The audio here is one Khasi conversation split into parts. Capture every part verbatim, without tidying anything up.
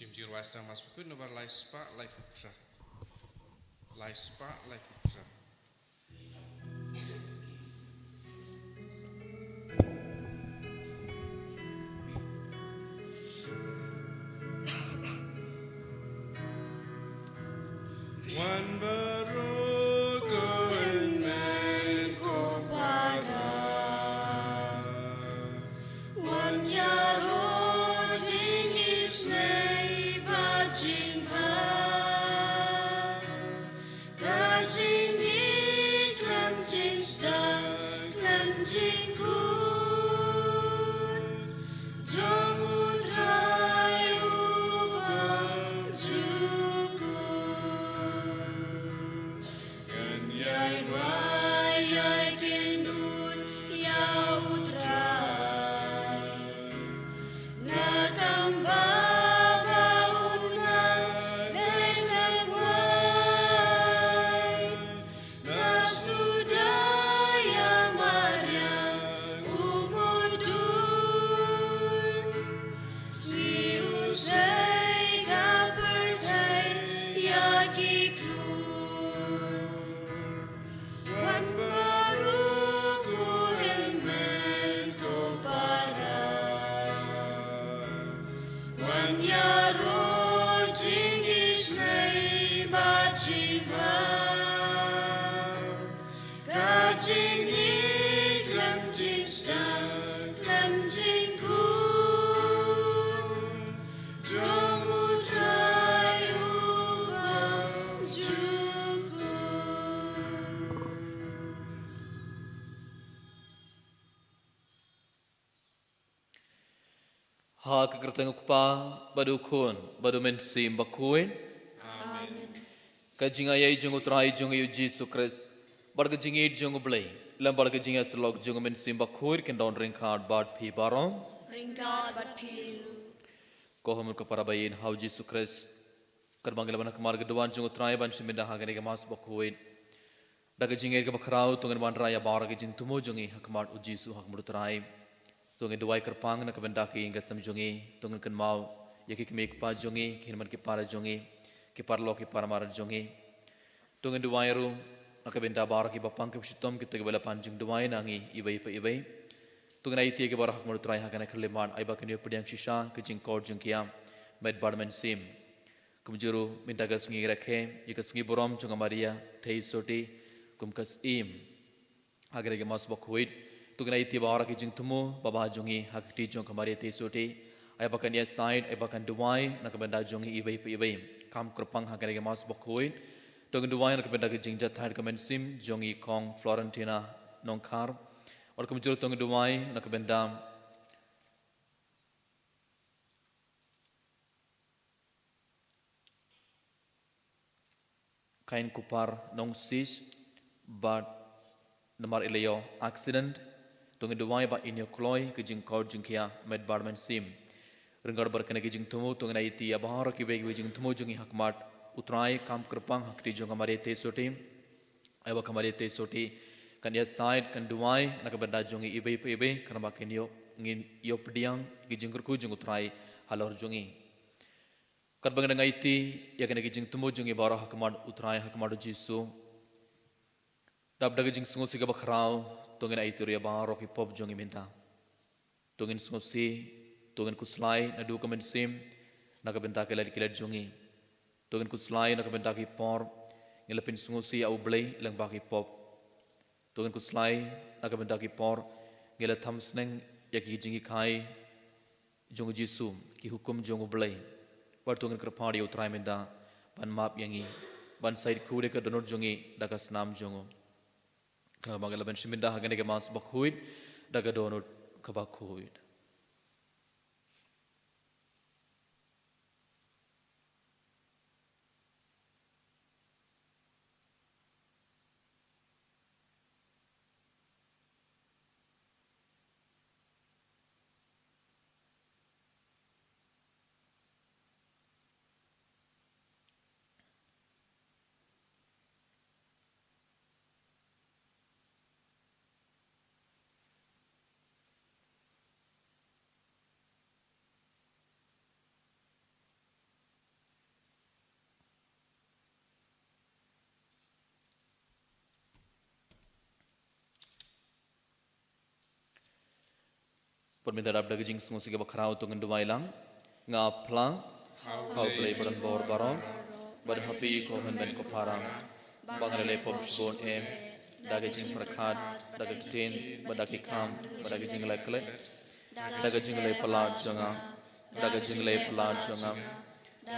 Jingmut rwai sdang Mass Bakhuid nombar lai spah laiphew phra. Lai spah laiphew phra. Wan baroh ko hynmen ko para. Wan ïaroh jingisynei bad jingbha. Ka jingïeit khlem jingsdang khlem jingkhuid jong U Trai uba jukut. Ngan ïai rwai ïai kynduh ïa U Trai. Na kam ba ba u nang dei khlem wai. Na suda ïa mariang u mudui. Sngi u sei ka pyrthei ïa ki klur. Wan baroh ko hynmen ko para. Wan ïaroh jingisynei bad jingbha. Ka jingïeit khlem jingsdang khlem jingkhuid jong U Trai uba jukut. Ha ka kyrteng U Kpa bad U Khun bad U Mynsiem Bakhuid. Amen. Ka jingaiei jong U Trai jong ngi U Jisu Khrist bad ka jingïeit jong U Blei lem bad ka jingïasyllok jong U Mynsiem Bakhuid kin don ryngkat bad phi baroh. Ryngkat bad phi ruh. Ko hynmen ko para ba ïeit ha U Jisu Khrist. Katba ngi la wan ha khmat ka duwan jong U Trai ban shim bynta ha kane ka Mass Bakhuid. Da ka jingngeit kaba khraw to ngin wanrah ïa baroh ki jingthmu jong ngi ha khmat U Jisu ha khmat U Trai. To ngin duwai kyrpang na ka bynta ki ïing ki sem jong ngi, to ngin kynmaw ïa ki kmie ki kpa jong ngi, ki hynmen ki para jong ngi, ki paralok ki para mar jong ngi. To ngin duwai ruh na ka bynta baroh kiba pang kiba shitom, kito kiba la pan jingduwai na ngi iwei pa iwei. To ngin aiti ïa ki baroh ha khmat U Trai ha kane ka khyllipmat, ai ba kin ïoh pdiang shisha ka jingkor jingkhiah met bad mynsiem. Kumjuh ruh mynta ka sngi rakhe ïa ka sngi burom jong ka Maria Theisotti kum ka Syiem. Ha kane ka Mass Bakhuid to ngin aiti baroh ki jingthmu babha jong ngi ha ka kti jong ka Maria Theisotti. Ai ba kan ïasaid, ai ba kan duwai na ka bynta jong ngi iwei pa iwei. Kam kyrpang ha kane ka Mass Bakhuid to ngin duwai na ka bynta ka jingjahthait ka mynsiem jong i Kong Florentina Nongkhar. Bad kumjuh ruh to ngin duwai na ka bynta Kain Kupar Nongsis bad namar i la ïoh accident. To ngin duwai ba in ïoh kloi ka jingkor jingkhiah met bad mynsiem. Ryngkat bad kane ka jingthmu to ngin aiti ïa baroh kiwei kiwei ki jingthmu jong ngi ha khmat U Trai, kam kyrpang ha ka kti jong ka Maria Theisotti. Ai ba ka Maria Theisotti kan ïasaid, kan duwai na ka bynta jong ngi iwei pa iwei, khnang ba kin ïoh, ngin ïoh pdiang ki jingkyrkhu jong U Trai halor jong ngi. Katba ngi dang aiti ïa kane ki jingthmu jong ngi baroh ha khmat U Trai, ha khmat U Jisu, dap da ka jingsngewsih kaba khraw to ngin aiti ruh ïa baroh ki pop jong ngi mynta. To ngin sngewsih, to ngin khuslai naduh ka mynsiem na ka bynta ki lad ki lad jong ngi. To ngin khuslai na ka bynta ki por ngi la pynsngewsih ïa U Blei lyngba ki pop. To ngin khuslai na ka bynta ki por ngi la tham sneng ïa ki jinghikai jong U Jisu, ki hukum jong U Blei. Bad to ngin kyrpad ïa U Trai mynta ban map ïa ngi, ban said khuid ïa ka dohnud jong ngi da ka snam jong u. Khnang ba ngin lah ban shim bynta ha kane ka Mass Bakhuid da ka dohnud kaba khuid. Bad mynta dap da ka jingsngewsih kaba khraw to ngin duwai lang. Nga phla ha U Blei badonbor baroh, bad ha phi ko hynmen ko para, ba nga la leh pop shibun em, da ka jingpyrkhat, da ka ktien, bad da ki kam, bad da ka jingleh klet, da ka jingleh palat jong nga, da ka jingleh palat jong nga,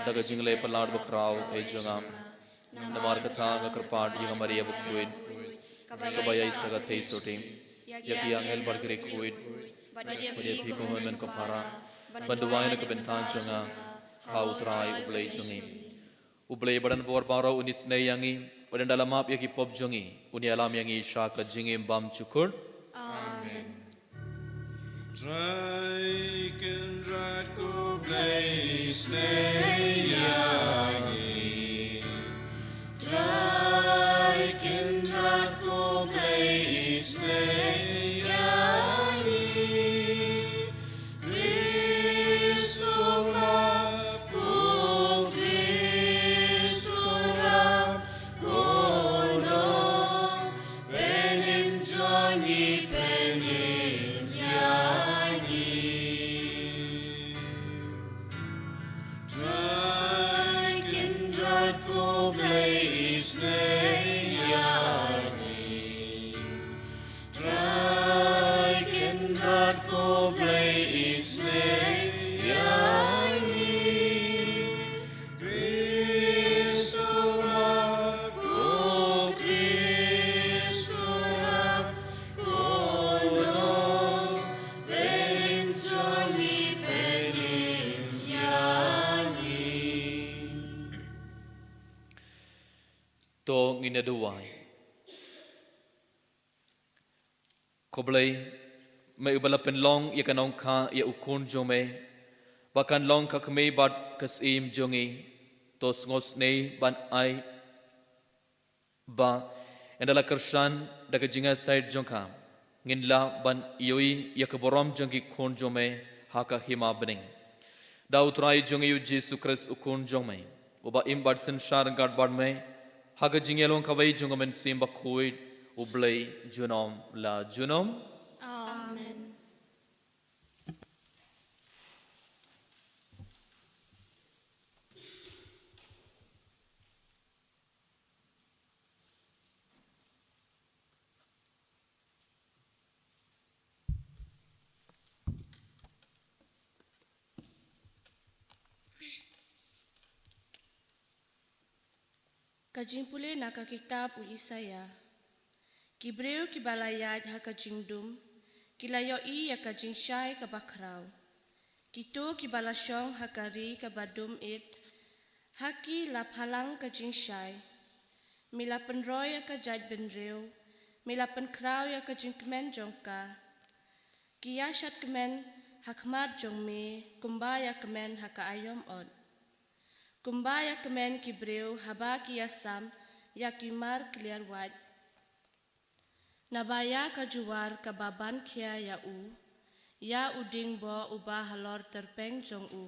da ka jingleh palat bakhraw eh jong nga. Namar kata nga kyrpad ïa ka Maria bakhuid, kaba ïaid sa ka theisotti, ïa ki angel bad ki riewkhuid, bad ïa phi ko hynmen ko para, ban duwai na ka bynta jong nga ha U Trai U Blei jong ngi. U Blei badonbor baroh un isynei ïa ngi, bad ynda la map ïa ki pop jong ngi, un ïalam ïa ngi sha ka jingim bymjukut. Amen. Trai Kynrad ko Blei isynei ïa ngi. Trai Kynrad ko Blei isynei ïa ngi. Khrist u map, ko Khrist u rap, ko nongpynim jong ngi, pynim ïa ngi. Trai Kynrad ko Blei isynei ïa ngi. Trai Kynrad ko Blei isynei ïa ngi. Khrist u map, ko Khrist u rap, ko nongpynim jong ngi, pynim ïa ngi. To ngin ïa duwai. Ko Blei, me uba la pynlong ïa ka nongkha ïa u Khun jong me, ba kan long ka kmie bad ka syiem jong ngi, to sngewsynei ban ai ba ynda la kyrshan da ka jingïasaid jong ka, ngin lah ban ïohi ïa ka burom jong ki khun jong me ha ka hima bneng. Da U Trai jong ngi U Jisu Khrist U Khun jong me, uba im bad synshar ryngkat bad me ha ka jingïalong kawei jong ka Mynsiem Bakhuid, U Blei junom la junom. Amen. Ka jingpule na ka kitab u Isaïah. Ki briew kiba la ïaid ha ka jingdum, ki la ïohi ïa ka jingshai kaba khraw. Kito kiba la shong ha ka ri kaba dum it, ha ki la phalang ka jingshai. Me la pynroi ïa ka jaitbynriew, me la pynkhraw ïa ka jingkmen jong ka. Ki ïashad kmen ha khmat jong me, kumba ïa kmen ha ka aïom ot. Kumba ïa kmen ki briew haba ki ïasam ïa ki mar kliar wait. Naba ïa ka juwar kaba ban khia ïa u, ïa u dieng bok uba halor tyrpeng jong u,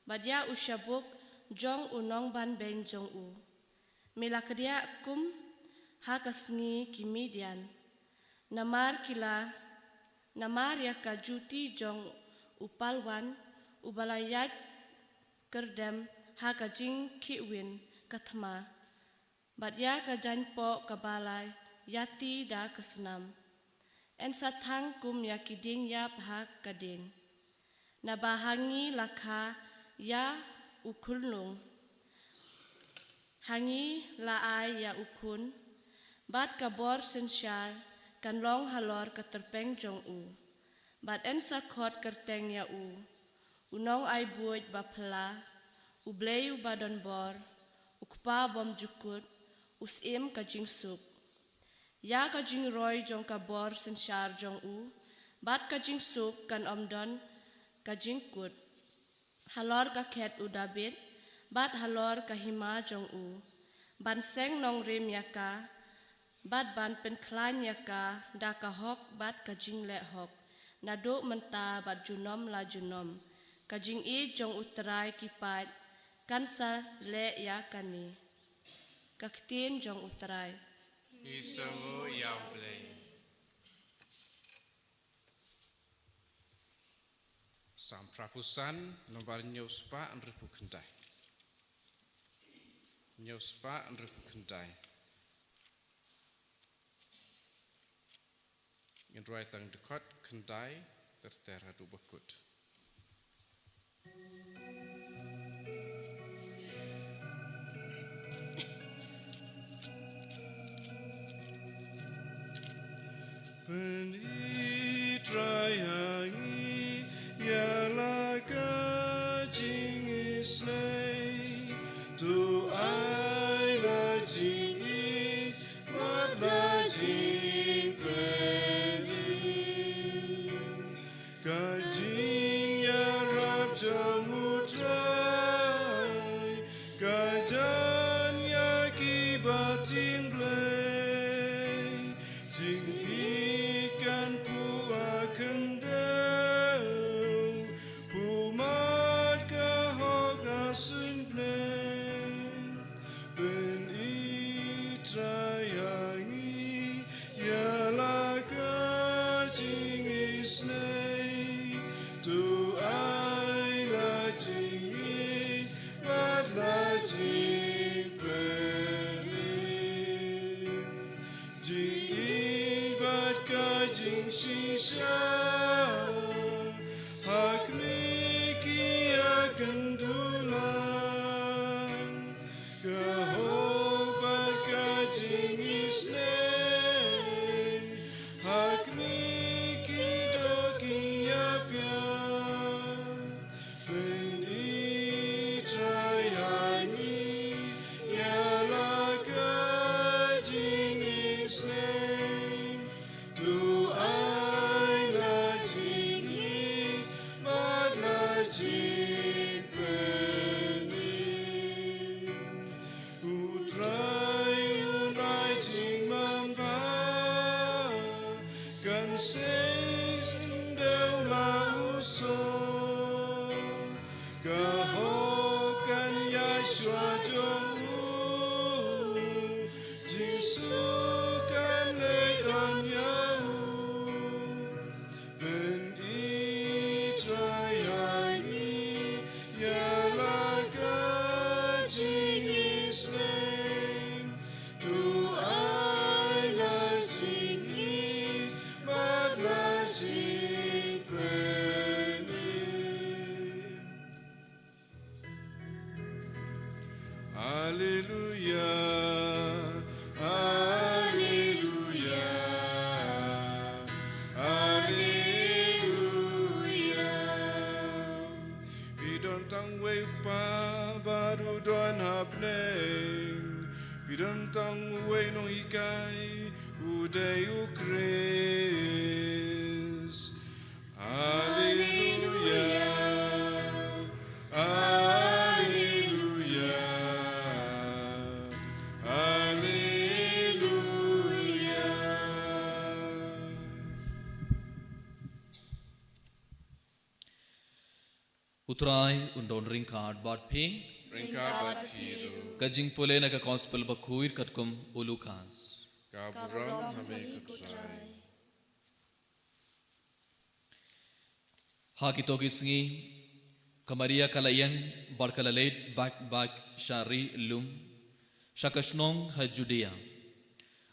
bad ïa u shabuk jong u nongbanbeiñ jong u, me la kdiah kum ha ka sngi ki Midian. Namar ki la, namar ïa ka juti jong u palwan, uba la ïaid kyrdem ha ka jingkhihwin ka thma, bad ïa ka jaiñpoh kaba la ïati da ka snam. Yn sa thang kum ïa ki dieng ïap ha ka dieng. Naba ha ngi la kha ïa u khunlung, ha ngi la ai ïa u khun, bad ka bor synshar kan long halor ka tyrpeng jong u. Bad yn sa khot kyrteng ïa u, u nongai buit ba phylla, u Blei uba donbor, u Kpa bymjukut, u Syiem ka jingsuk. Ïa ka jingroi jong ka bor synshar jong u bad ka jingsuk kan ym don ka jingkut. Halor ka khet u Dabid bad halor ka hima jong u, ban seng nongrim ïa ka, bad ban pynkhlaiñ ïa ka da ka hok bad ka jingleh hok, naduh mynta bad junom la junom. Ka jingïeit jong U Trai ki paid kan sa leh ïa kane. Ka ktien jong U Trai. Ngi sngew ïa U Blei. Salm phra phew san, nombar hynñiew spah hynriew phew khyndai. Hynñiew spah hynriew phew khyndai. Ngin rwai tang dkhot khyndai ter ter haduh ba kut. Pynitrai ha ngi ïa la ka jingisynei, to ai la jingïeit bad la jingpynim. Ka jingïarap jong U Trai ka jan ïa kiba tieng blei. Jingïeit kan phuh ha khyndew, phuh mat ka hok ha suiñ bneng. Pynitrai ha ngi ïa la ka jingisynei, to ai la jingïeit bad la jingpynim. Jingïeit bad ka jingshisha ha khmih ki ïakynduh lang. Ka hok bad ka jingisynei ha khmih ki doh ki ïapiang. Pynitrai ha ngi ïa la ka jingisynei, to ai la jingïeit bad la jingpynim. U Trai un ai jingmanbha, kan sei sngewdei la u soh. Ka hok kan ïaid shuwa jong u, jingsuk kan leit don ïa u. Pynitrai ha ngi ïa la ka jingisynei, to ai la jingïeit bad la jingpynim. Alleluia, alleluia, alleluia. Phi don tang uwei U Kpa bad u don ha bneng. Phi don tang uwei u Nonghikai, u dei U Khrist. Alleluia, alleluia, alleluia. U Trai un don ryngkat bad phi. Ryngkat bad phi ruh. Ka jingpule na ka Gospel bakhuid katkum u Lukas. Ka burom ha me ko Trai. Ha kito ki sngi, ka Maria ka la ïeng bad ka la leit bak bak sha ri lum, sha ka shnong ha Judia.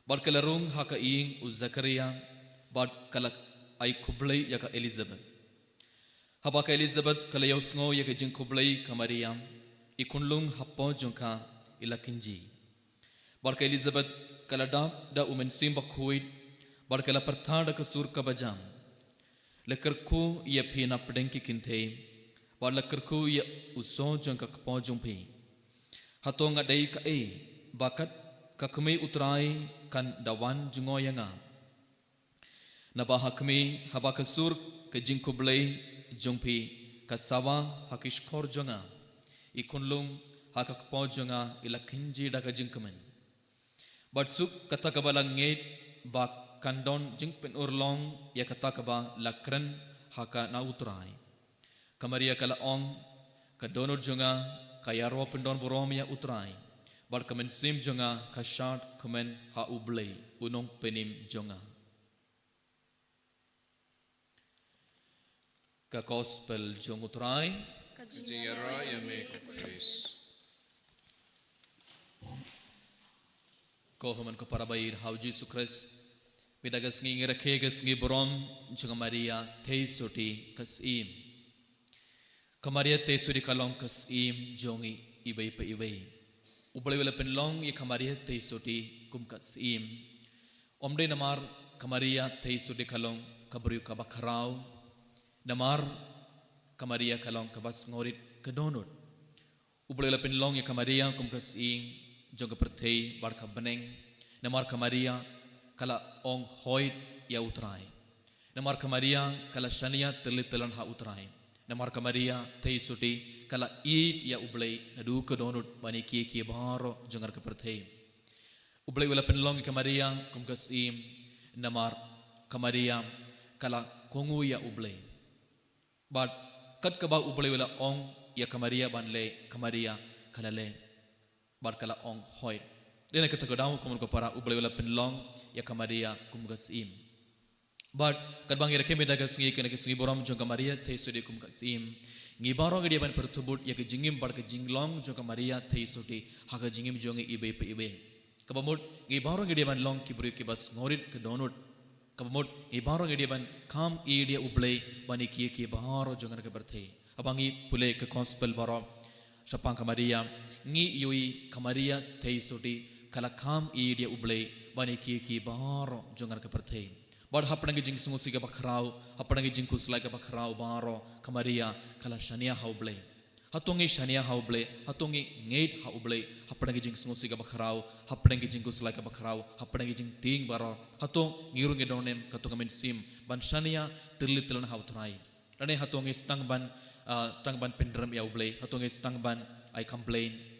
Bad ka la rung ha ka ïing u Zakaria, bad ka la ai khublei ïa ka Elizabeth. Haba ka Elizabeth ka la ïohsngew ïa ka jingkhublei ka Maria, i khunlung hapoh jong ka i la kynjih. Bad ka Elizabeth ka la dap da u Mynsiem Bakhuid, bad ka la pyrta da ka sur kaba jam. La kyrkhu ïa phi na pdeng ki kynthei, bad la kyrkhu ïa u soh jong ka kpoh jong phi. Hato nga dei kaei, ba kat ka kmie U Trai kan da wan jngoh ïa nga. Naba ha khmih, haba ka sur ka jingkhublei jong phi ka sawa ha ki shkor jong nga, i khunlung ha ka kpoh jong nga i la kynjih da ka jingkmen. Bad suk kata kaba la ngeit ba kan don jingpynurlong ïa kata kaba la kren ha ka na U Trai. Ka Maria ka la ong, ka dohnud jong nga ka ïaroh pyndon burom ïa U Trai, bad ka mynsiem jong nga ka shad kmen ha U Blei, U Nongpynim jong nga. Ka Gospel jong U Trai. Ka jingïaroh ïa me ko Khrist. Ko hynmen ko para ba ïeit ha U Jisu Khrist. Mynta ka sngi ngi rakhe ka sngi burom jong ka Maria Theisotti ka Syiem. Ka Maria Theisotti ka long ka Syiem jong ngi iwei pa iwei. U Blei u la pynlong ïa ka Maria Theisotti kum ka Syiem. Ym dei namar ka Maria Theisotti ka long ka briew kaba khraw, namar ka Maria ka long kaba sngewrit ka dohnud. U Blei u la pynlong ïa ka Maria kum ka Syiem jong ka pyrthei bad ka bneng, namar ka Maria ka la ong hoid ïa U Trai. Namar ka Maria ka la shaniah tylli tyllan ha U Trai. Namar ka Maria Theisotti ka la ïeit ïa U Blei naduh ka dohnud ban ïa kiei kiei baroh jong ka pyrthei. U Blei u la pynlong ïa ka Maria kum ka Syiem, namar ka Maria ka la kohnguh ïa U Blei. Bad kat kaba U Blei u la ong ïa ka Maria ban leh, ka Maria ka la leh. Bad ka la ong hoid. Dei na kata ka daw ko hynmen ko para, U Blei u la pynlong ïa ka Maria kum ka Syiem. Bad katba ngi rakhe mynta ka sngi, kane ka sngi burom jong ka Maria Theisotti kum ka Syiem, ngi baroh ngi dei ban pyrthuh bud ïa ka jingim bad ka jinglong jong ka Maria Theisotti ha ka jingim jong ngi iwei pa iwei. Kaba mut ngi baroh ngi dei ban long ki briew kiba sngewrit ka dohnud. Kaba mut ngi baroh ngi dei ban kham ïeit ïa U Blei ban ïa kiei kiei baroh jong ka pyrthei. Haba ngi pule ka Gospel baroh shaphang ka Maria, ngi ïohi ka Maria Theisotti ka la kham ïeit ïa U Blei ban ïa kiei kiei baroh jong ka pyrthei. Bad hapdeng ka jingsngewsih kaba khraw, hapdeng ka jingkhuslai kaba khraw baroh, ka Maria ka la shaniah ha U Blei. Hato ngi shaniah ha U Blei, hato ngi ngeit ha U Blei hapdeng ka jingsngewsih kaba khraw, hapdeng ka jingkhuslai kaba khraw, hapdeng ka jingtieng baroh? Hato ngi ruh ngi don em kato ka mynsiem ban shaniah tylli tyllan ha U Trai? Lane hato ngi sdang ban, ah, sdang ban pynrem ïa U Blei, hato ngi sdang ban ai complain?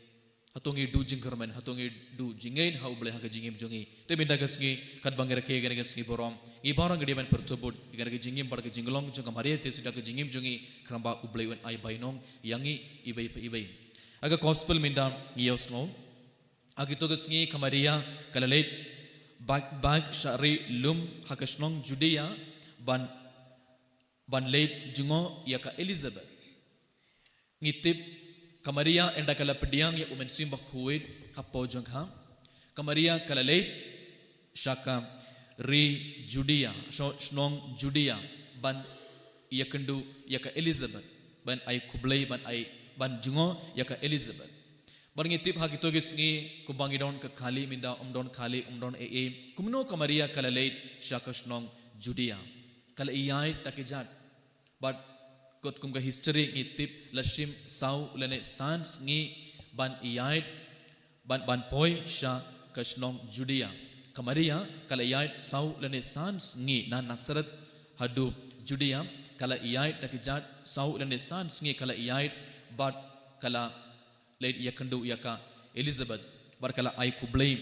Hato ngi duh jingkyrmen, hato ngi duh jingngeit ha U Blei ha ka jingim jong ngi? Te mynta ka sngi katba ngi rakhe kane ka sngi burom, ngi baroh ngi dei ban pyrthuh bud ïa kane ka jingim bad ka jinglong jong ka Maria Theisotti ha ka jingim jong ngi, khnang ba U Blei un ai bainong ïa ngi iwei pa iwei. Ha ka Gospel mynta ngi ïohsngew, ha kito ki sngi ka Maria ka la leit bad, bad sha ri lum ha ka shnong Judia ban, ban leit jngoh ïa ka Elizabeth. Ngi tip ka Maria ynda ka la pdiang ïa U Mynsiem Bakhuid hapoh jong ka, ka Maria ka la leit sha ka ri Judia, sho-, shnong Judia, ban ïakynduh ïa ka Elizabeth, ban ai khublei, ban ai, ban jngoh ïa ka Elizabeth. Bad ngi tip ha kito ki sngi kumba ngi don ka kali mynta, ym don kali, ym don ei ei, kumno ka Maria ka la leit sha ka shnong Judia? Ka la ïaid da ka kjat. Bad katkum ka history ngi tip la shim saw lane san sngi ban ïaid, ban, ban poi sha ka shnong Judia. Ka Maria ka la ïaid saw lane san sngi na Nasareth haduh Judia, ka la ïaid da ka kjat saw lane san sngi ka la ïaid, bad ka la leit ïakynduh ïa ka Elizabeth, bad ka la ai khublei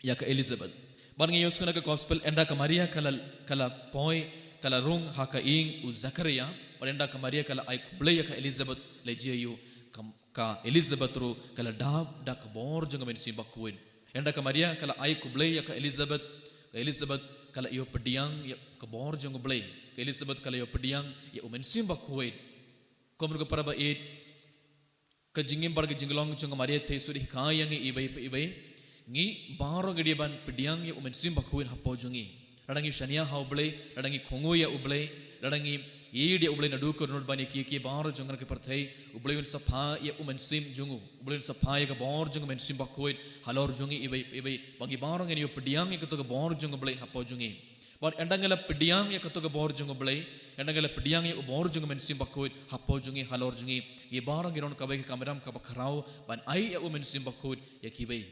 ïa ka Elizabeth. Bad ngi ïohsngew na ka Gospel ynda ka Maria ka la, ka la poi, ka la rung ha ka ïing u Zakaria, bad ynda ka Maria ka la ai khublei ïa ka Elizabeth, leit jia ïa u, ka, ka Elizabeth ruh ka la dap da ka bor jong ka Mynsiem Bakhuid. Ynda ka Maria ka la ai khublei ïa ka Elizabeth, ka Elizabeth ka la ïoh pdiang ïa ka bor jong U Blei. Ka Elizabeth ka la ïoh pdiang ïa U Mynsiem Bakhuid. Ko hynmen ko para ba ïeit, ka jingim bad ka jinglong jong ka Maria Theisotti hi ka ïa ngi iwei pa iwei. Ngi baroh ngi dei ban pdiang ïa U Mynsiem Bakhuid hapoh jong ngi. Lada ngi shaniah ha U Blei, lada ngi kohnguh ïa U Blei, lada ngi ïeit ïa U Blei naduh ka dohnud ban ïa kiei kiei baroh jong ka pyrthei, U Blei un sa phah ïa U Mynsiem jong u. U Blei un sa phah ïa ka bor jong U Mynsiem Bakhuid halor jong ngi iwei pa iwei. Ba ngi baroh ngin ïoh pdiang ïa kato ka bor jong U Blei hapoh jong ngi. Bad ynda ngi la pdiang ïa kato ka bor jong U Blei, ynda ngi la pdiang ïa u bor jong U Mynsiem Bakhuid hapoh jong ngi, halor jong ngi, ngi baroh ngi don kawei ka kamram kaba khraw ban ai ïa U Mynsiem Bakhuid ïa kiwei.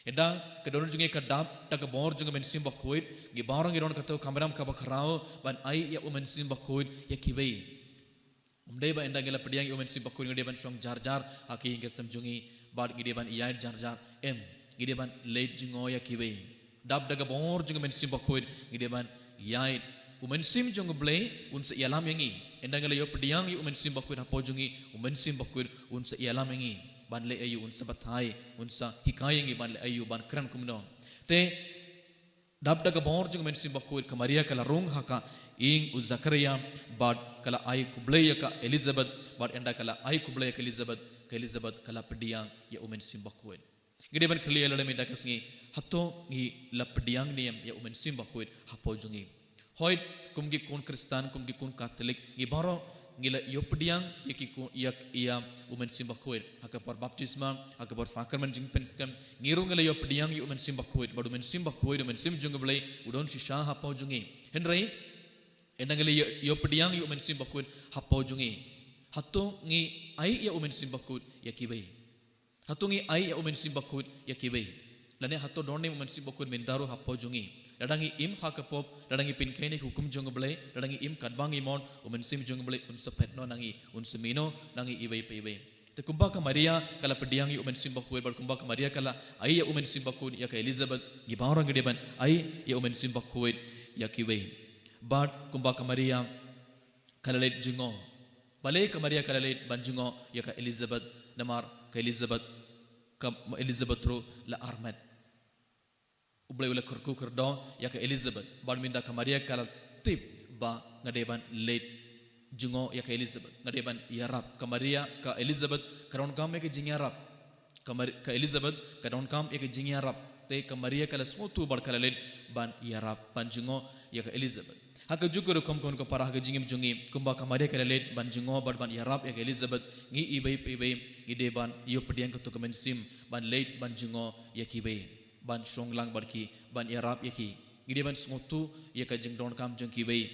Ynda ka dohnud jong ngi ka dap da ka bor jong U Mynsiem Bakhuid, ngi baroh ngi don kato ka kamram kaba khraw ban ai ïa U Mynsiem Bakhuid ïa kiwei. Ym dei ba ynda ngi la pdiang ïa U Mynsiem Bakhuid ngi dei ban shong jar jar ha ka ïing ka sem jong ngi, bad ngi dei ban ïaid jar jar. Em, ngi dei ban leit jngoh ïa kiwei. Dap da ka bor jong U Mynsiem Bakhuid ngi dei ban ïaid. U Mynsiem jong U Blei un sa ïalam ïa ngi. Ynda ngi la ïoh pdiang ïa U Mynsiem Bakhuid hapoh jong ngi, U Mynsiem Bakhuid un sa ïalam ïa ngi ban leh aïu, un sa batai, un sa hikai ïa ngi ban leh aïu, ban kren kumno. Te Dap da ka bor jong u Mynsiem Bakhuid, ka Maria ka la rung ha ka ïing u Zakaria, bad ka la ai khublei ïa ka Elizabeth, bad ynda ka la ai khublei ïa ka Elizabeth, ka Elizabeth ka la pdiang ïa u Mynsiem Bakhuid. Ngi dei ban kylli ïa lade mynta ka sngi, hato ngi la pdiang ne em ïa u Mynsiem Bakhuid hapoh jong ngi? Hooid, kum ki khun Khristan, kum ki khun Katholik, ngi baroh ngi la ïoh pdiang ïa ki khun, ïa, ïa u Mynsiem Bakhuid ha ka por baptisma, ha ka por sakramen jingpynskhem. Ngi ruh ngi la ïoh pdiang ïa u Mynsiem Bakhuid, bad u Mynsiem Bakhuid, u Mynsiem jong u Blei, u don shisha hapoh jong ngi. Hynrei ynda ngi la ïoh, ïoh pdiang ïa u Mynsiem Bakhuid hapoh jong ngi, hato ngi ai ïa u Mynsiem Bakhuid ïa kiwei? Hato ngi ai ïa u Mynsiem Bakhuid ïa kiwei? Lane hato don ne em u Mynsiem Bakhuid mynta ruh hapoh jong ngi? Lada ngi im ha ka pop, lada ngi pynkhiah ïa ki hukum jong u Blei, lada ngi im katba ngi mon, u Mynsiem jong u Blei un sa phet noh na ngi, un sa mih noh na ngi iwei pa iwei. Te kumba ka Maria ka la pdiang ïa u Mynsiem Bakhuid, bad kumba ka Maria ka la ai ïa u Mynsiem Bakhuid ïa ka Elizabeth, ngi baroh ngi dei ban ai ïa u Mynsiem Bakhuid ïa kiwei. Bad kumba ka Maria ka la leit jngoh. Balei ka Maria ka la leit ban jngoh ïa ka Elizabeth, namar ka Elizabeth, ka Elizabeth ruh la armet. U Blei u la kyrkhu kyrdoh ïa ka Elizabeth, bad mynta ka Maria ka la tip ba nga dei ban leit jngoh ïa ka Elizabeth, nga dei ban ïarap. Ka Maria, ka Elizabeth ka donkam ïa ka jingïarap. Ka Mar-, ka Elizabeth ka donkam ïa ka jingïarap. Te ka Maria ka la sngewthuh bad ka la leit ban ïarap, ban jngoh ïa ka Elizabeth. Ha kajuh ka rukom, ko hynmen ko para, ha ka jingim jong ngi, kumba ka Maria ka la leit ban jngoh bad ban ïarap ïa ka Elizabeth, ngi iwei pa iwei ngi dei ban ïoh pdiang kato ka mynsiem ban leit ban jngoh ïa kiwei, ban shong lang bad ki, ban ïarap ïa ki. Ngi dei ban sngewthuh ïa ka jingdonkam jong kiwei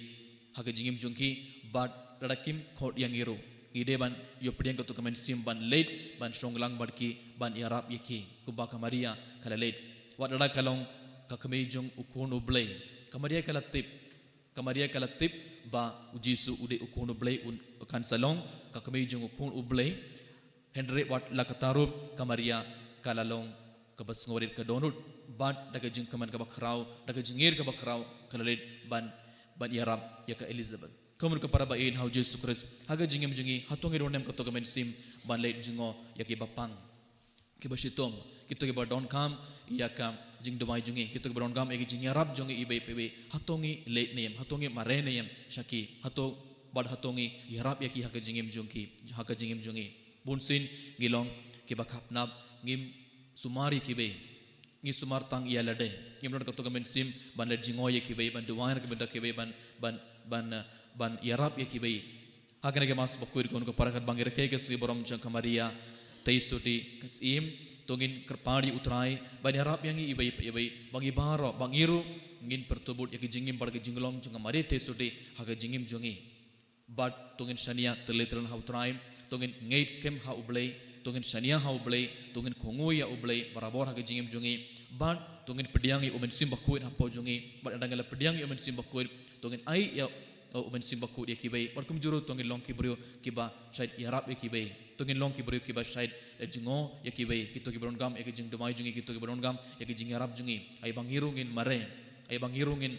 ha ka jingim jong ki, bad lada kim khot ïa ngi ruh, ngi dei ban ïoh pdiang kato ka mynsiem ban leit ban shong lang bad ki, ban ïarap ïa ki, kumba ka Maria ka la leit. Wat lada ka long ka kmie jong u Khun u Blei, ka Maria ka la tip, ka Maria ka la tip ba u Jisu u dei u Khun u Blei, un kan sa long ka kmie jong u Khun u Blei. Hynrei wat la katta ruh ka Maria ka la long kaba sngewrit, ka dohnud, bad da ka jingkmen kaba khraw, da ka jingngeit kaba khraw, ka la leit ban, ban ïarap ïa ka Elizabeth. Ko hynmen ko para ba ïeit ha u Jisu Khrist, ha ka jingim jong ngi, hato ngi don ne em kato ka mynsiem ban leit jngoh ïa kiba pang, kiba shitom, kito kiba donkam ïa ka jingduwai jong ngi, kito kiba donkam ïa ka jingïarap jong ngi iwei pa iwei? Hato ngi leit ne em, hato ngi mareh ne em sha ki, hato, bad hato ngi ïarap ïa ki ha ka jingim jong ki, ha ka jingim jong ngi? Bunsien ngi long kiba khapnap, ngim sumar ïa kiwei, ngi sumar tang ïa lade. Ngim don kato ka mynsiem ban leit jngoh ïa kiwei, ban duwai na ka bynta kiwei, ban, ban, ban, eh, ban ïarap ïa kiwei. Ha kane ka Mass bakhuid, ko hynmen ko para, katba ngi rakhe ïa ka sngi burom jong ka Maria Theisotti ka Syiem, to ngin kyrpad ïa u Trai ban ïarap ïa ngi iwei pa iwei, ba ngi baroh, ba ngi ruh ngin pyrthuh bud ïa ka jingim bad ka jinglong jong ka Maria Theisotti ha ka jingim jong ngi. Bad to ngin shaniah tylli tylli ha u Trai, to ngin ngeit skhem ha u Blei, to ngin shaniah ha u Blei, to ngin kohnguh ïa u Blei barabor ha ka jingim jong ngi. Bad to ngin pdiang ïa u Mynsiem Bakhuid hapoh jong ngi. Bad ynda ngi la pdiang ïa u Mynsiem Bakhuid, to ngin ai ïa u Mynsiem Bakhuid ïa kiwei. Bad kumjuh ruh to ngin long ki briew kiba shait ïarap ïa kiwei. To ngin long ki briew kiba shait, eh, jngoh ïa kiwei, kito kiba donkam ïa ka jingduwai jong ngi, kito kiba donkam ïa ka jingïarap jong ngi. Ai ba ngi ruh ngin mareh, ai ba ngi ruh ngin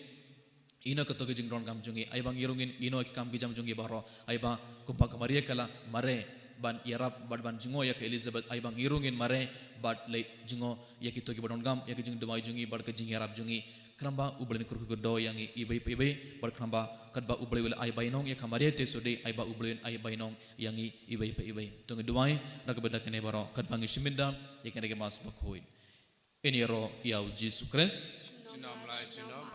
ïehnoh kato ka jingdonkam jong ngi, ai ba ngi ruh ngin ïehnoh ki kam ki jam jong ngi baroh, ai ba kumba ka Maria ka la mareh ban ïarap bad ban jngoh ïa ka Elizabeth, ai ba ngi ruh ngin mareh bad leit jngoh ïa kito kiba donkam ïa ka jingduwai jong ngi bad ka jingïarap jong ngi. Khnang ba u Blei un kyrkhu kyrdoh ïa ngi iwei pa iwei, bad khnang ba katba u Blei u la ai bainong ïa ka Maria Theisotti, ai ba u Blei un ai bainong ïa ngi iwei pa iwei. To ngin duwai na ka bynta kine baroh katba ngi shim bynta ïa kane ka Mass bakhuid. Ngin ïaroh ïa u Jisu Khrist. Junom la junom.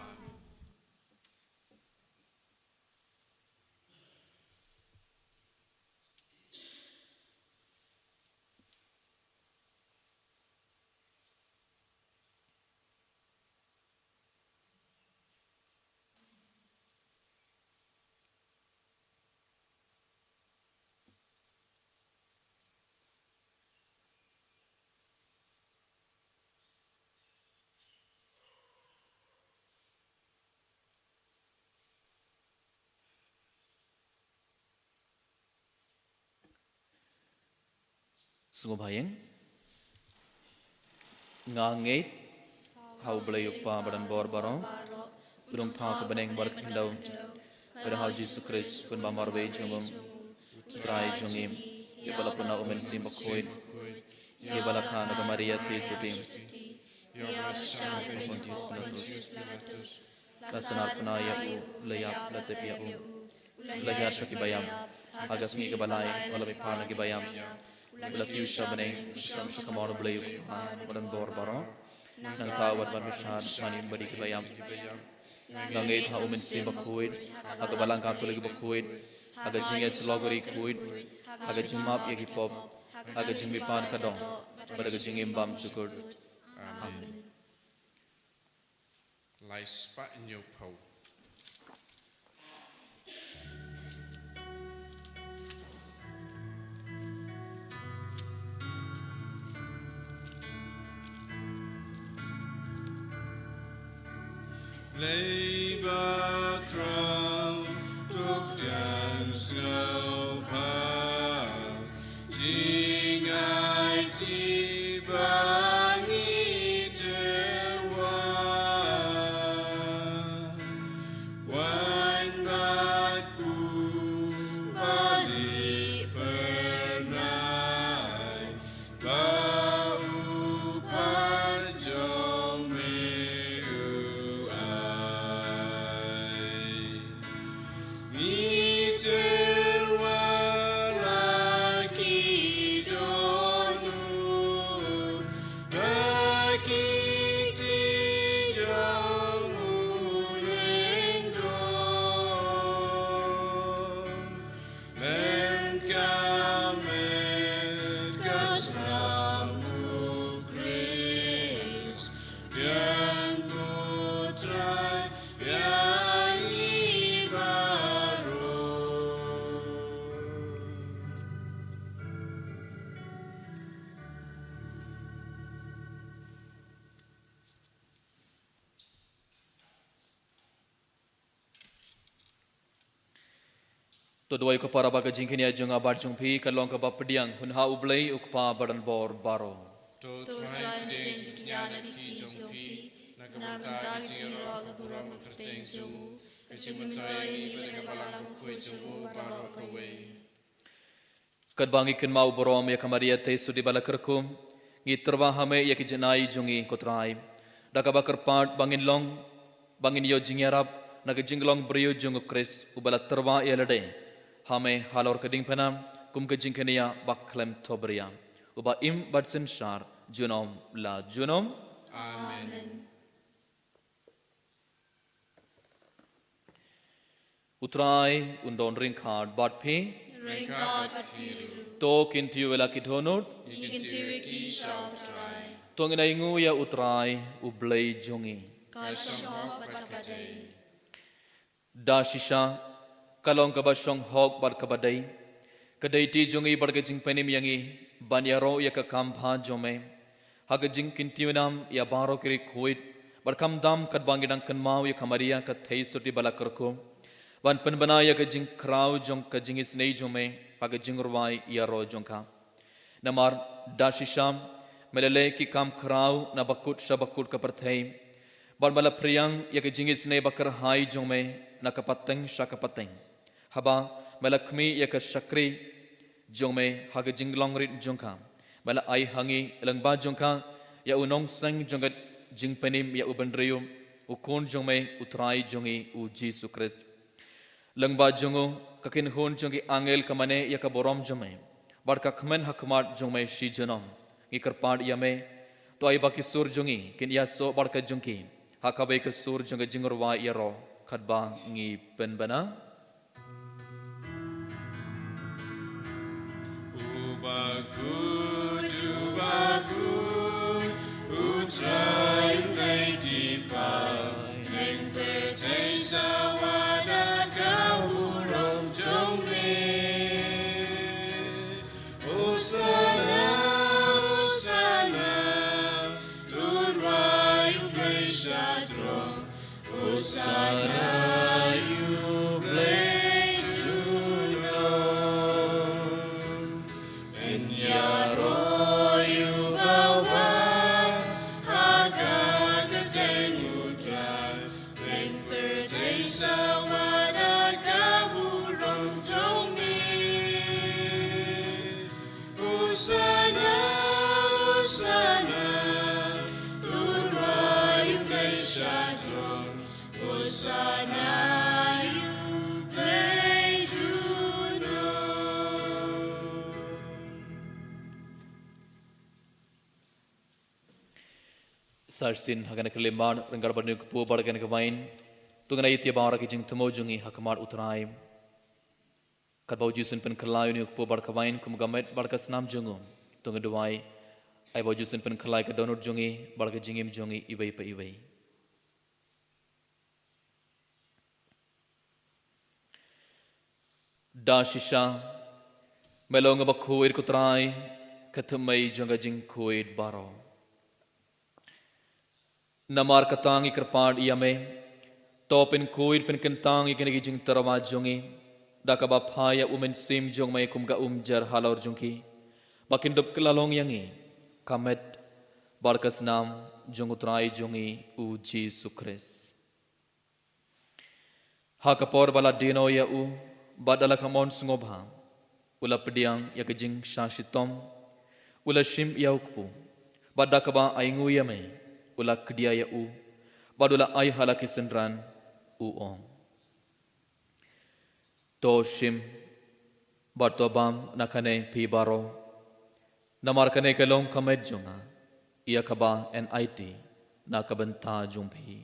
Sngewbha ïeng. Nga ngeit ha u Blei u Kpa badonbor baroh, u nongthaw ka bneng bad ka khyndew, bad ha u Jisu Khrist, u Khun bamarwei jong u, u Trai jong ngi, ïa uba la pynlong na u Mynsiem Bakhuid, ïa uba la kha na ka Maria Theisotti, Ïa ba shah leh beiñ hapoh Pontius Pilatus. La sngap pynai ïa u, la ïap, la tep ïa u, la hiar sha kiba ïap. Ha ka sngi kaba lai, u la mih phar na kiba ïap. U la kiew sha bneng, u shong sha kamon U Blei U Kpa ba don bor baroh. Nangta u wan ban bishar shane bad ïa kiba ïap. Nga ngeit ha U Mynsiem Bakhuid, ha ka Balang Katholik bakhuid, ha ka jingïasyllok bakhuid, ha ka jingmap ïa ki pop, ha ka jingmihpat ka doh, bad ha ka jingim bymjukut. Amen. Lai spah hynñiew phew. Lei ba khraw, to kren sngewbha, jingaiti ba ngi tyrwa. Wan bad u ba lieh phyrnai, ba u pat jong me u ai. Ngi tyrwa la ki dohnud, da ki kti jong u lyngdoh. Lem ka met ka snam u Khrist, biang ko Trai, biang ïa ngi baroh. To duwai ko para ba ka jingkynmaw jong nga bad jong phi kan long kaba pdiang, hun ha U Blei U Kpa badonbor baroh. To Trai pdiang jingkynmaw na ka kti jong phi, na ka bynta ka jingïaroh ka burom ka kyrteng jong u, ka jingmyntoi ïa ngi bad ïa ka Balang Bakhuid jong u baroh kawei. Katba ngi kynmaw burom ïa ka Maria Theisotti ba la kyrkhu, ngi tyrwa ha me ïa ki jingai jong ngi ko Trai. Da kaba kyrpad ba ngin long, ba ngin ïoh jingïarap na ka jinglong briew jong u Khrist uba la tyrwa ïa lade ha me halor ka diengphna, kum ka jingkynmaw ba khlem thohbria, uba im bad synshar junom la junom. Amen. U Trai un don ryngkat bad phi. Ryngkat bad phi ruh. To kyntiew ïa la ki dohnud. Ngi kyntiew ïa ki sha u Trai. To ngin ainguh ïa u Trai, u Blei jong ngi. Ka shong hok bad ka dei. Da shisha, ka long kaba shong hok bad kaba dei. Ka dei ti jong ngi bad ka jingpynim ïa ngi ban ïaroh ïa ka kam bha jong me ha ka jingkyntiew nam ïa baroh ki riewkhuid, bad khamtam katba ngi dang kynmaw ïa ka Maria ka Theisotti ba la kyrkhu, ban pynbna ïa ka jingkhraw jong ka jingisynei jong me ha ka jingrwai ïaroh jong ka. Namar da shisha me la leh ki kam khraw na bakut sha bakut ka pyrthei, bad me la phriang ïa ka jingisynei ba kyrhai jong me na ka pateng sha ka pateng, haba me la khmih ïa ka shakri jong me ha ka jinglong rit jong ka. Me la ai ha ngi lyngba jong ka ïa u nongseng jong ka jingpynim ïa u bynriew, u Khun jong me, u Trai jong ngi u Jisu Khrist. Lyngba jong u, ka kynhun jong ki angel ka mane ïa ka burom jong me, bad ka kmen ha khmat jong me shi junom. Ngi kyrpad ïa me, to ai ba ki sur jong ngi kin ïasoh bad ka jong ki ha kawei ka sur jong ka jingrwai ïaroh, katba ngi pynbna. U bakhuid, u bakhuid, u Trai Blei ki paidbah, neng pyrthei sawa da ka burom jong me. Hosana, Hosana, to U Trai, U Blei sha throne. Hosana ïa U Blei junom. Yn ïaroh ïa uba wan ha ka kyrteng U Trai. Neng pyrthei sawa da ka burom jong me. Hosana, Hosana, to U Sa shisien ha kane ka khyllipmat, ryngkat bad une u kpu bad kane ka wain, to ngin ïa ïaid bad ki jingthmu jong ngi ha khmat U Trai. Katba u Jisu un pynkylla ïa une u kpu bad ka wain kum ka met bad ka snam jong u, to ngin duwai. Ai ba u Jisu un pynkylla ïa ka dohnud jong ngi bad ka jingim jong ngi iwei pa iwei. Da shisha, me long uba khuid ko Trai, ka thymmei jong ka jingkhuid baroh. Namar kata ngi kyrpad ïa me, to pynkhuid pynkyntang ïa kine ki jingtyrwa jong ngi, da kaba phah ïa u Mynsiem jong me kum ka umjar halor jong ki, ba kin dup kylla long ïa ngi ka met bad ka snam jong u Trai jong ngi u Jisu Khrist. Ha ka por ba la dieng noh ïa u, bad da la kham mon sngewbha, u la pdiang ïa ka jingshah shitom, u la shim ïa u kpu, bad da kaba ainguh ïa me, u la kdiah ïa u, bad u la ai ha la ki synran, u ong: To shim, bad to bam na kane phi baroh, namar kane ka long ka met jong nga, ïa kaba yn aiti na ka bynta jong phi.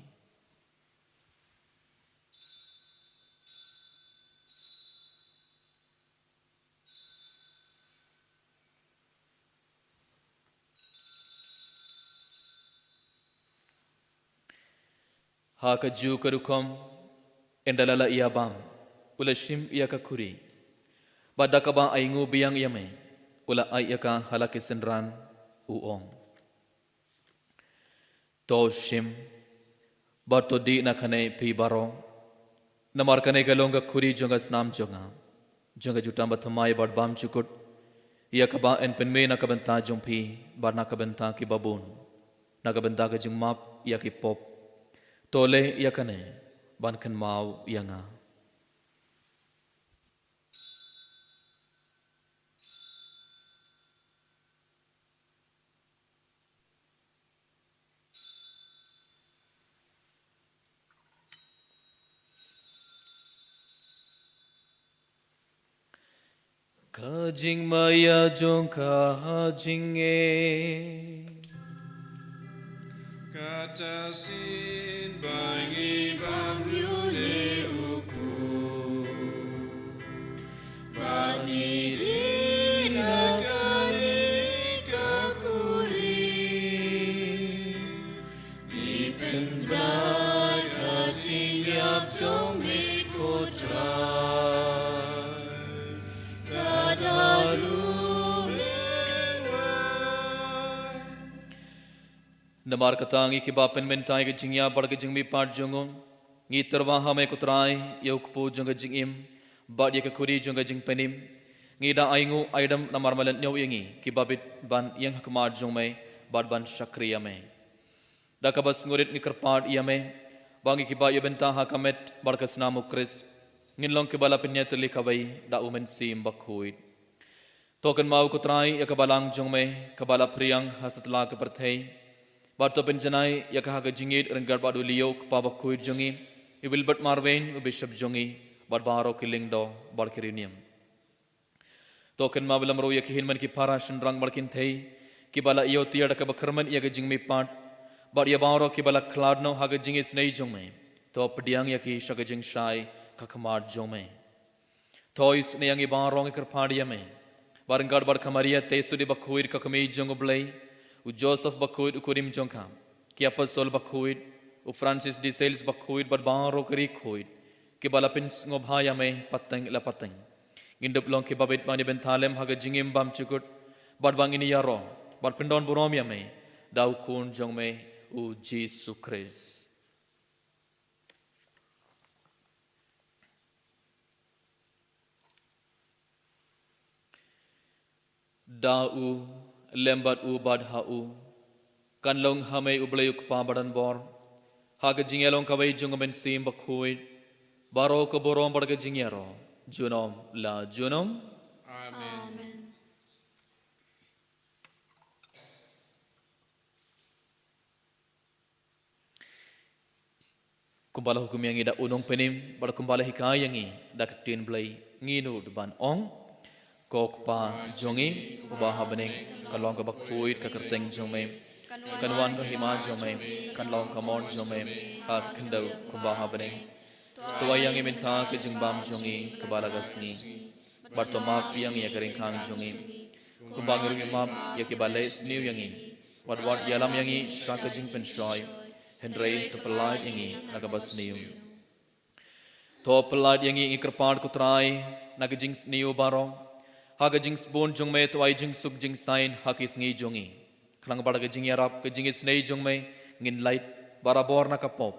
Ha kajuh ka rukom, ynda la lah ïa bam, u la shim ïa ka khuri, bad da kaba ainguh biang ïa me, u la ai ïa ka ha la ki synran, u ong: To shim, bad to dih na kane phi baroh, namar kane ka long ka khuri jong ka snam jong nga, jong ka jutang bathymmai bad bymjukut, ïa kaba yn pynmih na ka bynta jong phi, bad na ka bynta ki babun, na ka bynta ka jingmap ïa ki pop. To leh ïa kane ban kynmaw ïa nga. Ka jingmaïa jong ka jingngeit. Kata shisien ba ngi bam ïa une u kpu, bad ngi dih na kane ka khuri, ngi pynbna ïa ka jingïap jong me ko Trai, tat haduh me wan. Namar kata ngi kiba pynmynta ïa ka jingïap bad ka jingmihpat jong u, ngi tyrwa ha me ko Trai, ïa u kpu jong ka jingim, bad ïa ka khuri jong ka jingpynim. Ngi da ainguh aidem namar me la ñiew ïa ngi, kiba bit ban ïeng ha khmat jong me, bad ban shakri ïa me. Da kaba sngewrit ngi kyrpad ïa me, ba ngi kiba ïa bynta ha ka met bad ka snam u Khrist, ngin long kiba la pynïatylli kawei da u Mynsiem Bakhuid. To kynmaw ko Trai ïa ka balang jong me, kaba la phriang ha satlak ka pyrthei. Bad to pynjanai ïa ka ha ka jingïeit ryngkat bad u Leo u kpa bakhuid jong ngi, u Wilbert Marwein u bishop jong ngi, bad baroh ki lyngdoh bad ki riewniam. To kynmaw lem ruh ïa ki hynmen ki para shynrang bad kynthei, kiba la ïoh tiar da kaba kyrmen ïa ka jingmihpat, bad ïa baroh kiba la khlad noh ha ka jingisynei jong me. To pdiang ïa ki sha ka jingshai ha khmat jong me. To isynei ïa ngi baroh ngi kyrpad ïa me, ba ryngkat bad ka Maria Theisotti bakhuid ka kmie jong u Blei, u Joseph bakhuid u kurim jong ka, ki apostol bakhuid, u Francis de Sales bakhuid bad baroh ki riewkhuid, kiba la pynsngewbha ïa me pateng la pateng. Ngin dup long kiba bit ban ïa bynta lem ha ka jingim bymjukut, bad ba ngin ïaroh bad pyndonburom ïa me da u Khun jong me u Jisu Khrist. Da u, lem bad u bad ha u, kan long ha me u Blei u Kpa badonbor, ha ka jingïalong kawei jong u Mynsiem Bakhuid, baroh ka burom bad ka jingïaroh junom la junom. Amen. Amen. Kumba la hukum ïa ngi da u Nongpynim, bad kumba la hikai ïa ngi da ka ktien Blei, ngi nud ban ong: Ko Kpa jong ngi uba ha bneng, kan long kaba khuid ka kyrteng jong me. Kan wan ka hima jong me. Kan long ka mon jong me ha ka khyndew kumba ha bneng. To ai ïa ngi mynta ka jingbam jong ngi kaba la ka sngi. Bad to map ïa ngi ïa ka ryngkang jong ngi, kumba ngi ruh ngi map ïa kiba leh sniew ïa ngi. Wat wat ïalam ïa ngi sha ka jingpynshoi, hynrei to pyllait ïa ngi na kaba sniew. To pyllait ïa ngi, ngi kyrpad ko Trai, na ka jingsniew baroh. Ha ka jingsbun jong me to ai jingsuk jingsaiñ ha ki sngi jong ngi. Khnang ba da ka jingïarap ka jingisynei jong me, ngin lait barabor na ka pop,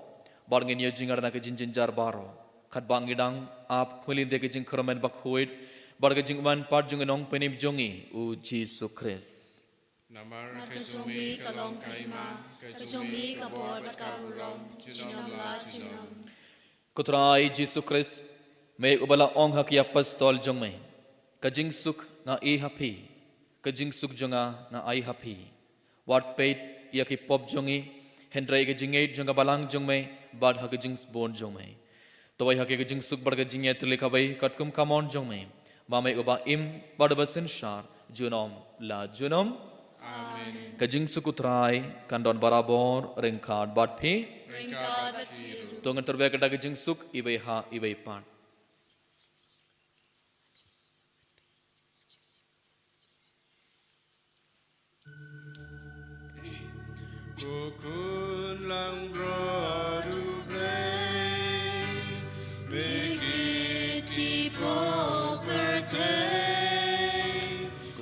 bad ngin ïoh jingïarap na ka jingjynjar baroh, katba ngi dang ap khmih lynti ka jingkyrmen bakhuid bad ka jingwan pat jong u Nongpynim jong ngi, u Jisu Khrist. Namar ka jong me ka long ka hima, ka jong me ka bor bad ka burom, junom la junom. Ko Trai Jisu Khrist, me uba la ong ha ki apostol jong me: Ka jingsuk nga ai ha phi, ka jingsuk jong nga nga ai ha phi. Wat peit ïa ki pop jong ngi, hynrei ka jingngeit jong ka balang jong me, bad ha ka jingsbun jong me. To ai ha ki ka jingsuk bad ka jingïatylli kawei katkum ka mon jong me, ma me uba im bad uba synshar junom la junom. Amen. Ka jingsuk u Trai kan don barabor ryngkat bad phi. Ryngkat bad phi ruh. To ngin tyrwa da ka jingsuk iwei ha iwei pat. Ko khun langbrot U Blei, me kit ki pop pyrthei,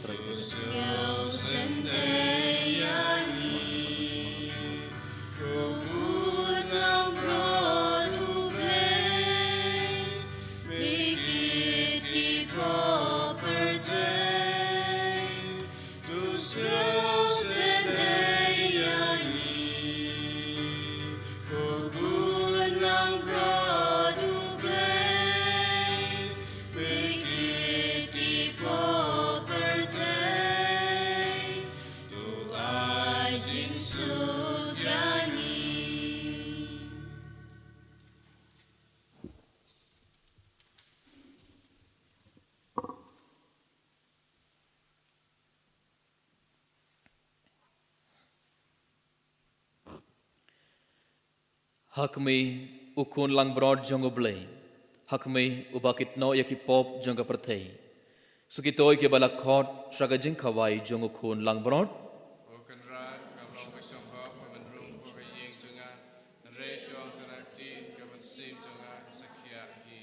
to sngewsynei ïa ngi. Ko khun langbrot U Blei, me kit ki pop pyrthei, to sngewsynei ïa ngi. Ko khun langbrot U Blei, me kit ki pop pyrthei, to ai jingsuk ïa ngi. Ha kmie, u khun langbrot jong U Blei. Ha kmie, uba kit noh ïa ki pop jong ka pyrthei. Shu kito kiba la khot sha ka jingkhawai jong u khun langbrot. O Kynrad, ngam long ba shong hok ban rung ha ka ïing jong nga, hynrei shu ong tang ktien, ka mynsiem jong nga kan sa khiah hi.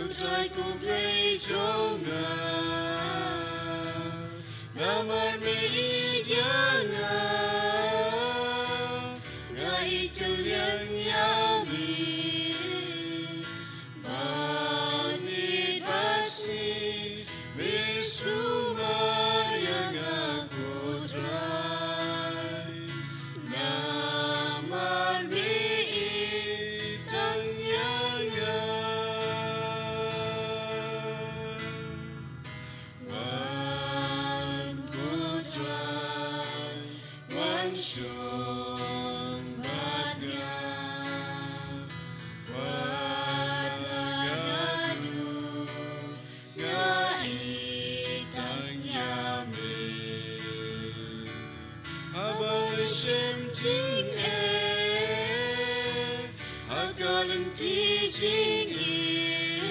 Trai ko Blei jong nga, namar me ïeit ïa nga, nga ïeit kylliang ïa me. Bad me basi, me sumar ïa nga ko Trai. Namar me ïeit tang ïa nga. Wan ko Trai, wan shong bad nga. Wat la nga duk, nga ïeit tang ïa me. Haba nga shem jingeh ha ka lynti jingim,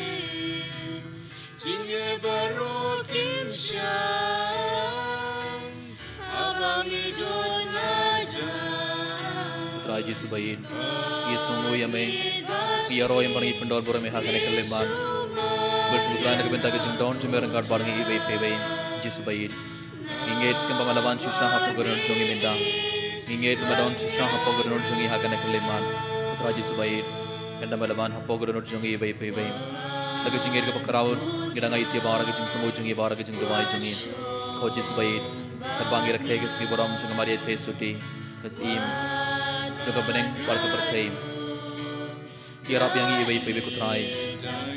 jingeh baroh kim shang haba me don hajan. Ko Trai Jisu ba ïeit, ngi sngewnguh ïa me, ngi ïaroh ïa me bad ngi pyndon burom ïa me ha kane ka khyllipmat. Bad ko Trai, na ka bynta ka jingdon jong me ryngkat bad ngi iwei pa iwei, Jisu ba ïeit, ngi ngeit skhem ba me la wan shisha hapoh ka dohnud jong ngi mynta. Ngi ngeit ba me la wan shisha hapoh ka dohnud jong ngi ha kane ka khyllipmat. Ko Trai Jisu ba ïeit, ngeit ba me la wan hapoh ka dohnud jong ngi iwei pa iwei. Da ka jingngeit kaba khraw, ngi dang ïa ithuh ba ha ka jingthmu jong ngi, ba ha ka jingduwai jong ngi, ko Jisu ba ïeit, katba ngi rakhe ïa ka sngi burom jong ka Maria Theisotti, ka syiem jong ka bneng bad ka pyrthei. Ïarap ïa ngi iwei pa iwei, ko Trai,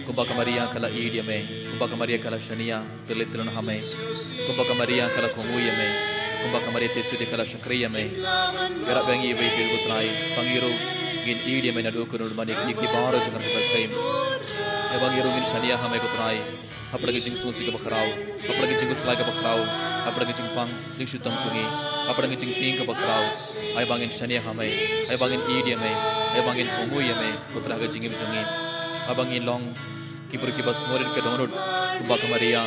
kumba ka Maria ka la ïeit ïa me, kumba ka Maria ka la shaniah tylli tylli ha me, kumba ka Maria ka la kohnguh ïa me, kumba ka Maria Theisotti ka la shakri ïa me. Ïarap ïa ngi iwei pa iwei, ko Trai, ba ngi ruh ngin ïeit ïa me naduh kane ka mynmiet, ïa ki baroh jong ka pyrthei. Ïa ba ngi ruh ngin shaniah ha me, ko Trai, hapdeng ka jingsngewsih kaba khraw, hapdeng ka jingkhuslai kaba khraw, hapdeng ka jingpang jingshitom jong ngi, hapdeng ka jingtieng kaba khraw. Ai ba ngin shaniah ha me, ai ba ngin ïeit ïa me, ai ba ngin kohnguh ïa me, ko Trai, ha ka jingim jong ngi. Ai ba ngin long ki briew kiba sngewrit ka dohnud, kumba ka Maria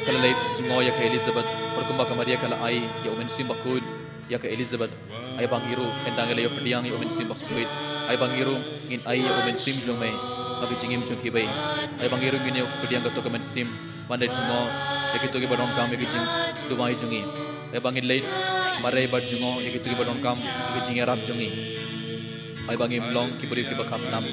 ka la leit jngoh ïa ka Elizabeth, bad kumba ka Maria ka la ai ïa u Mynsiem Bakhuid ïa ka Elizabeth. Ai ba ngi ruh, ynda ngi la ïoh pdiang ïa u Mynsiem Bakhuid, ai ba ngi ruh ngin ai ïa u Mynsiem jong me ha ka jingim jong kiwei. Ai ba ngi ruh ngin ïoh pdiang kato ka mynsiem ban leit jngoh ïa kito kiba donkam ïa ka jingduwai jong ngi. Ai ba ngin leit mareh bad jngoh ïa kito kiba donkam ïa ka jingïarap jong ngi. Ai ba ngim long ki briew kiba kham nam.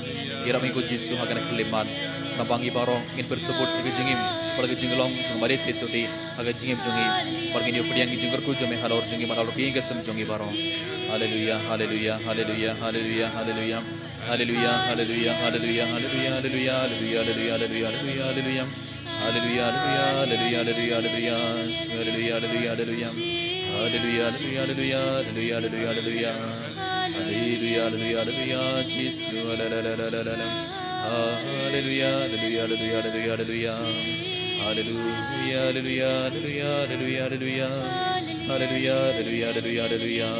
Ïarap ïa ngi, ko Jisu, ha kane ka khyllipmat. Khnang ba ngi baroh ngin pyrthuh bud ïa ka jingim bad ka jinglong jong ka Maria Theisotti ha ka jingim jong ngi, bad ngin ïoh pdiang ïa ka jingkyrkhu jong me halor jong ngi bad halor ka ïing ka sem jong ngi baroh. Haleluia, haleluia, haleluia, haleluia, haleluia. Haleluia, haleluia, haleluia, haleluia, haleluia, haleluia, haleluia, haleluia, haleluia. Haleluya, haleluya, haleluya, haleluya, haleluya. Haleluya, haleluya, haleluya, haleluya, haleluya, haleluya, haleluya. Haleluya, haleluya, haleluya, Jisu, haleluya, haleluya, haleluya. Haleluya, haleluya, haleluya, haleluya, haleluya. Haleluya, haleluya, haleluya, haleluya, haleluya. Haleluya, haleluya, haleluya, haleluya,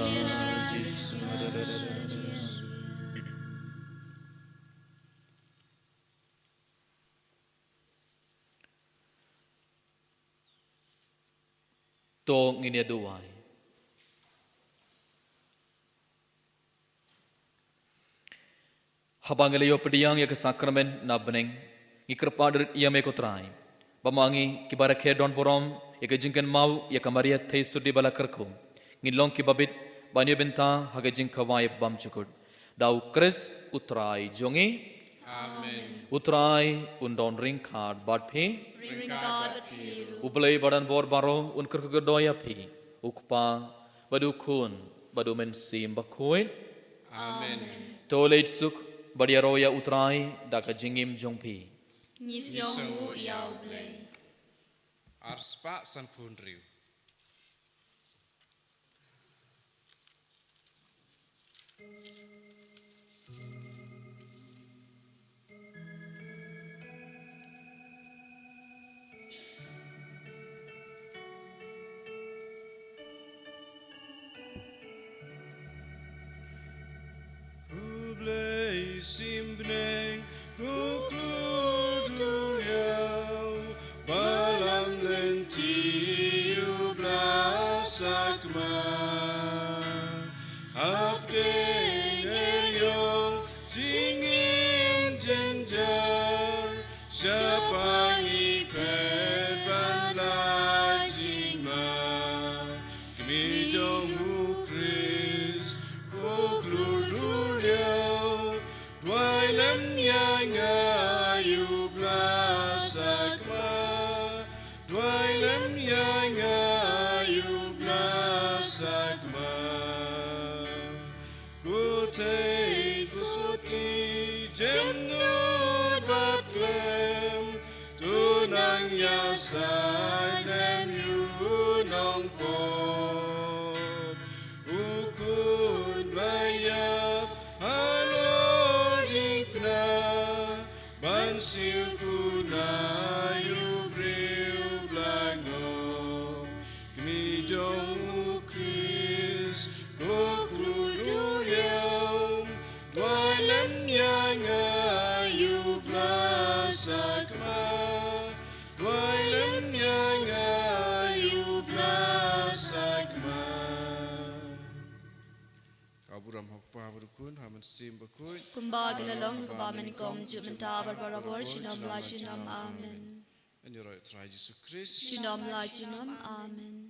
Jisu, haleluya. To ngin ïa duwai. Haba ngi la ïoh pdiang ïa ka sakramen na bneng, ngi kyrpad rit ïa me ko Trai, ba ma ngi kiba rakhe don burom ïa ka jingkynmaw ïa ka Maria Theisotti ba la kyrkhu, ngin long kiba bit ban ïoh bynta ha ka jingkhawai bymjukut. Da U Khrist U Trai jong ngi. Amen. U Trai un don ryngkat bad phi. Ryngkat bad phi ruh. U Blei ba don bor baroh un kyrkhu kyrdoh ïa phi, U Kpa bad U Khun bad U Mynsiem Bakhuid. Amen. To leit suk bad ïaroh ïa U Trai da ka jingim jong phi. Ngi sngewnguh ïa U Blei. Ar spah sanphew hynriew. U Blei sim bneng, u khlur duriaw, ba lam lynti u bla sakma. Hapdeng eriong jingim jynjar. Japa ngi phet ban la jingma. Kmie jong u Khrist, u khlur turiaw, duwai lem ïa nga ïa u Blei sakma. Duwai lem ïa nga ïa u Blei sakma. Ko thei soti jem nud bad khlem, to nang ïasaid lem ïa u nongpop. U khun ba ïap halor jingkna, ban siew kuna ïa u briew blango. Kmie jong u Khrist, ko khlur turiaw, duwai lem ïa nga ïa u Blei sakma. Duwai lem ïa nga ïa u Blei sakma. Ka burom ha u Kpa bad u Khun, ha u Mynsiem Bakhuid. Kumba ka la long ha kaba nyngkong, juh mynta bad barabor, junom la junom. Amen. Ngi ïaroh ïa u Trai Jisu Khrist. Junom la junom. Amen.